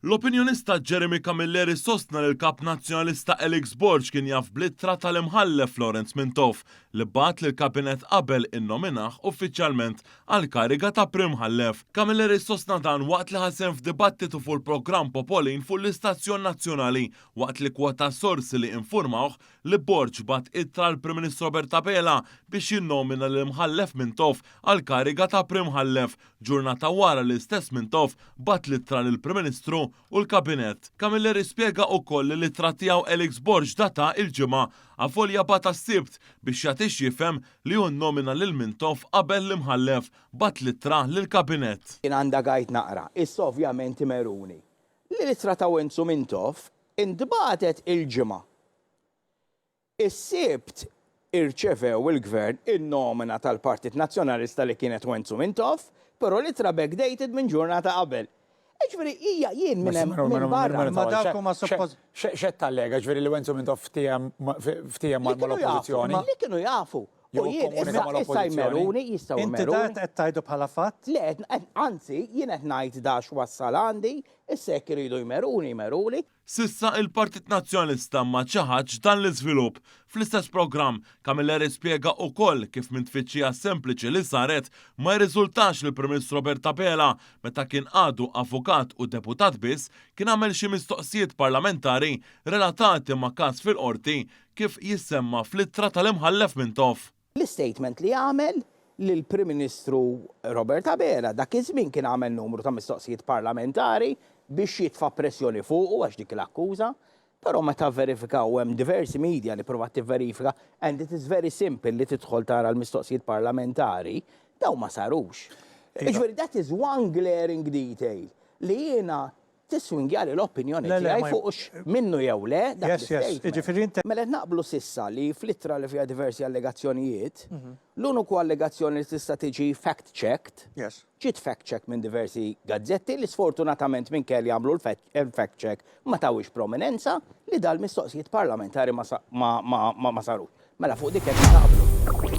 L-opinjonista Jeremy Camilleri sostna li l-Kap Nazzjonalista Alex Borg kien jaf bl-ittra tal-Imħallef Lawrence Mintoff li bagħat lill-Kabinett qabel innominah uffiċjalment għall-kariga ta' Prim Mħallef. Camilleri sostna dan waqt li ħa sehem f'dibattitu fuq il-programm Popolin fuq l-istazzjon nazzjonali waqt li kwota sorsi li infurmawh li Borg bagħat ittra lill-Prim Ministru Robert Abela biex jinnomina lill-Imħallef Mintoff għall-kariga ta' Prim Mħallef ġurnata wara li l-istess Mintoff bagħat l-ittra lill-Prim Ministru u l-Kabinett. Camilleri spjega ukoll li l-ittra tiegħu Alex Borg datha il-Ġimgħa, avolja bagħatha s-Sibt biex jagħti x'jifhem li hu nnomina lil Mintoff qabel l-Imħallef bagħat l-ittra lill-Kabinett. Jien għandha għajt naqra, issa ovvjament imeruni, li l-ittra ta' Wenzu Mintoff intbagħtet il-Ġimgħa. Is-Sibt irċevew il-Gvern in-nomina tal-Partit Nazzjonalista li kienet Wenzu Mintoff, però l-ittra backdated minn ġurnata qabel. Jiġifieri hija jien minn hemm minn barra. Ma dawk huma suppost. X'qed tallega, ġifieri li Wenzu Mintoff ftiehem ftiehem mal-Oppożizzjoni? Li kienu jafu. U jien issa issa jmeruni, jistgħu jmeruni. Inti dan qed tgħidu bħala fatt? Le, anzi, jien qed ngħid da x'wassal għandi, issa jekk iridu jmeruni, jmeruni. S'issa il-Partit Nazzjonalista ma ċaħadx dan l-iżvilupp. Fl-istess programm, Camilleri spjega ukoll kif minn tfittxija sempliċi li saret ma jirriżultax li l-Prim Ministru Robert Abela, meta kien għadu avukat u deputat biss, kien għamel xi mistoqsijiet parlamentari relatati ma' każ fil-Qorti kif jissemma fl-ittra tal-Imħallef Mintoff. L-istatement li għamel li l-Prim Ministru Robert Abela dak iż-żmien kien għamel numru ta' mistoqsijiet parlamentari biex jitfa' pressjoni fuqu għax dik l-akkuża, però meta verifikaw hemm diversi media li provat tivverifika and it is very simple li tidħol tara l-mistoqsijiet parlamentari, dawn ma sarux. Jiġifieri that is one glaring detail li jiena tiswingjali l-opinjoni tiegħi fuq minnu jew le dak l-istatement. Mela qed naqblu s'issa li fl-ittra li fiha diversi allegazzjonijiet, l-uniku allegazzjoni li tista' tiġi fact-checked, ġiet fact-checked minn diversi gazzetti li sfortunatament minkejja li għamlu l-fact check ma tawhiex prominenza li dal-mistoqsijiet parlamentari ma sarux. Mela fuq dik qed naqblu.